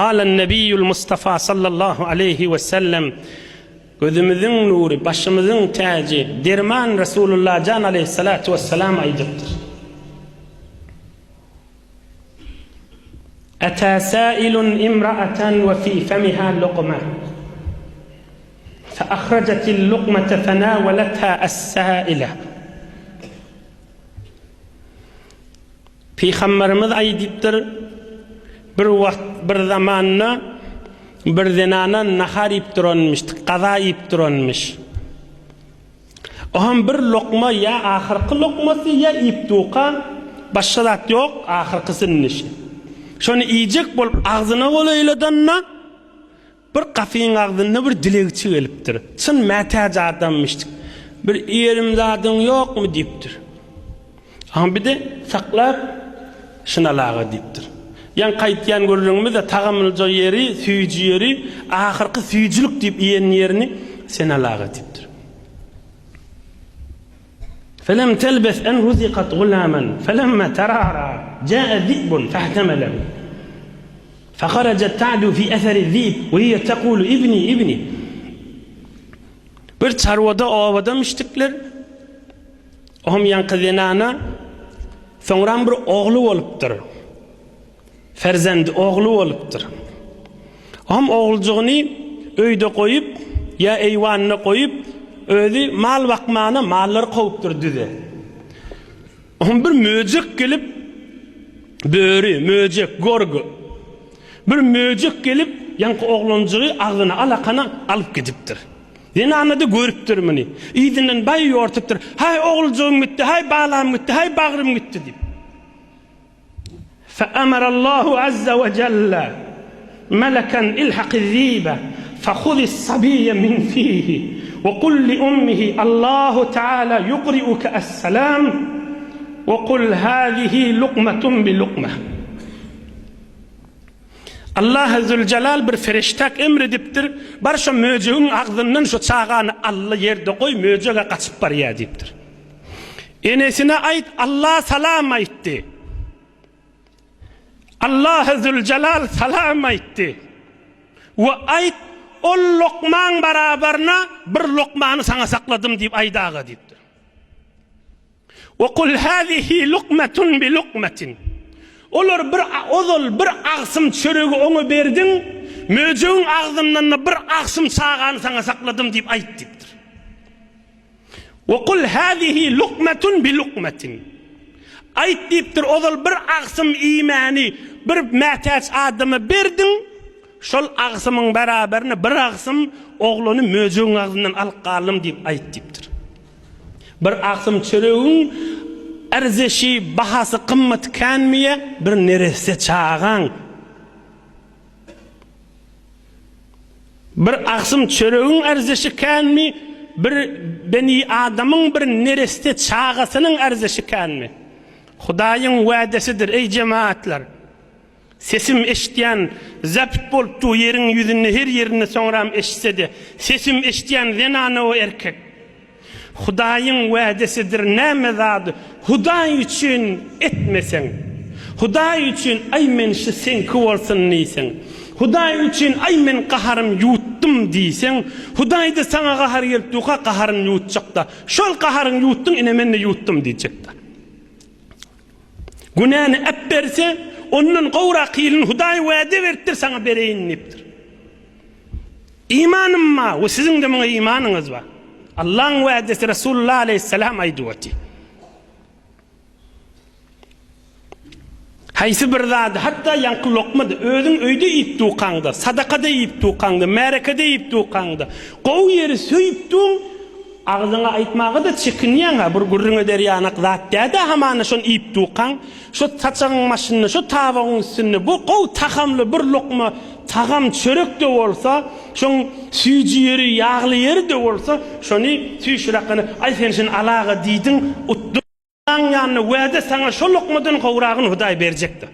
Kalen Nebiýül Mustafa sallallahu aleýhi we sellem, Gözümiziň nury, başymyzyň täji, derman Resulullah jan aleýhissalatu wessalam aýdypdyr. Ätä säilun imra'atan we fi femiha luqma. Fe ahrajatil luqmata fenawalatha as-saila. Pygamberimiz aýdypdyr, Bir wagt, bir zamanda bir zenana nahar iýip duranmyş, gaza iýip duranmyş. Oňam bir lokma ýa ahyrky lokmasy ýa iýip durka, başga zat ýok, ahyrkysy indi şi. Şony iýjek bolup agzyna golaýladanda, Bir gapyň agzynda bir dilegçi gelipdir. Çyn mätäç adammyşdyk. Bir iýerim zadyň ýokmy diýipdir. Aň bir-de saklap şynalaga diýipdir. Ýaňky aýtýan gürrüňimiz-de tagamlyja ýeri, süýji ýeri, ahyrky süýjülik diýip iýen ýerini sen alaga diýipdir. Felem telbes en ruzikat gulaman, felemma tarara, jaa zi'bun fahtemelehu. Feharajat ta'du fi eseri zib we hiye tekulu ibni ibni. Bir çarwada obada müşdikler ohm ýaňky zenana soňram bir ogly bolupdyr. Ferzendi ogly bolupdyr. Ohm oguljygyny öýde goýup ýa eýwanda goýup özi mal bakmana mallary kowupdyr düze. Oňa bir möjek gelip, böri, möjek, gorgy. Bir möjek gelip, ýaňky oglanjygy agzyna alakana alyp gidipdir. Zenana-da görüpdir muny. Yzyndan baý ýortupdyr. Haý, oguljygym gitdi, haý, balam gitdi, haý, bagrym gitdi diýip. Feamarallahu azza we jelle melekan ilhaqiz-zibe fehuzi's-sabiyye min fihi we kul li ummihi Allahu teala yukri'uke es-selam we kul hazihi lukmetun bi lukme. Allah Züljelal bir feriştäk emr edipdir, bar şo möjegiň agzyndan şo çagany al-da ýerde goý, möjeg-ä gaçyp barýar diýipdir. Enesine aýt, Allah salam aýtdy. Allahy Züljelal salam aýtdy. We aýt, ol lokmaň barabaryna bir lokmany saňa sakladym diýip aýdaga diýipdir. We kul hazihi lukmetun bi lukmetin. Olar bir ozal bir agsym çöregi oňa berdiň, möjegiň agzyndan-da bir agsym çagany saňa sakladym diýip aýt diýipdir. We kul hazihi lukmetun bi lukmetin. Aýt diýipdir, ozal bir agsym iýmäni bir mätäç adama berdiň, şol agsymyň beraberine bir agsym oglany möjegiň agzyndan alyp galdym diýip aýt diýipdir. Bir agsym çöregiň ärzeşi, bahasy, gymmaty känmiýe, bir neresse çagaň. Bir agsym çöregiň ärzeşi känmi, bir beni adamyň bir nereste çagasynyň ärzeşi känmi? Hudaýyň wädesidir, eý jemagatlar! Sesim eşidýän zabt bolup dur ýeriň ýüzünde her ýerinde soňram eşitse-de, sesim eşidýän zenana we erkek! Hudaýyň wädesidir näme zady Hudaý üçin etmeseň, Hudaý üçin aý men şu seňki bolsun diýseň, Hudaý üçin aý men gaharym ýuwutdym diýseň, Hudaýda saňa gahary gelip durka gaharyny ýuwutjakda, şol gaharyňy ýuwutdyň ine mende ýuwutdym diýjekda. Günäni äpberse, ondan gowrak ýylyny Hudaý wäde beripdir saňa bereýin diýipdir. Imanym bar we siziň-de muňa imanyňyz bar. Allaň wädesi Resulullah aleýhissalam aýdyp otyr. Haýsy bir zady, hatda ýaňky lokma-da, özüň öýde iýip dukaňda, sadakada iýip dukaňda, märekede iýip dukaňda, gowy ýeri söýüp duň, agzyňa aýtmaga-da çekinýäň-ä, bir gürrüň eder ýanak zat däl-dä, hamana şony iýip dukaň, Şu saçagyň başynda, şu tabagyň üstünde bu gowy tagamly bir lukma tagam çörek-de bolsa, şoň süýji ýeri, ýagly ýeri-de bolsa, şony süýşüräkgene, Aý, sen şuny alaga diýdiň, utduň. Ýanyna wada saňa şo lukmadan gowragyny Hudaý berjekdir.